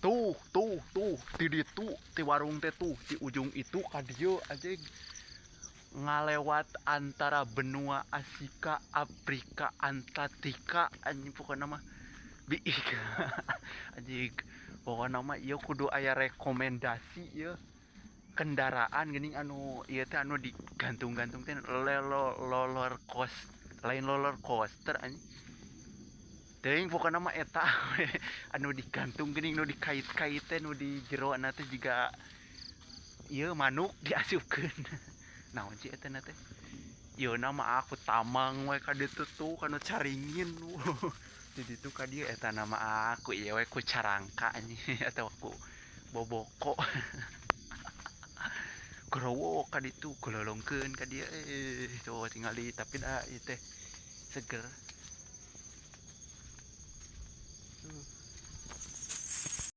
Tuh, tuh, tuh, ti ditu, ti warung teh tuh, di ujung itu ka dieu anjing. Ngalewat antara benua Asia, Afrika, Antartika anjing pokokna mah biik. Anjing, pokokna mah ieu kudu aya rekomendasi ieu kendaraan geuning anu ieu teh anu digantung-gantung teh lelo roller coaster, lain roller coaster anjing. Teuing pokokna mah eta we anu digantung geuning, nu dikait-kait teh, nu di jerona teh jiga ieu manuk diasupkeun. Naon sih eta na teh? Ieu na mah aku tamang we ka ditu tuh kana caringin. Di ditu ka dieu eta na mah aku ieu we ku carangka anjing atawa ku boboko. Gerowok ka ditu gololongkeun ka dieu, eh tuh tingali, tapi da ieu teh seger.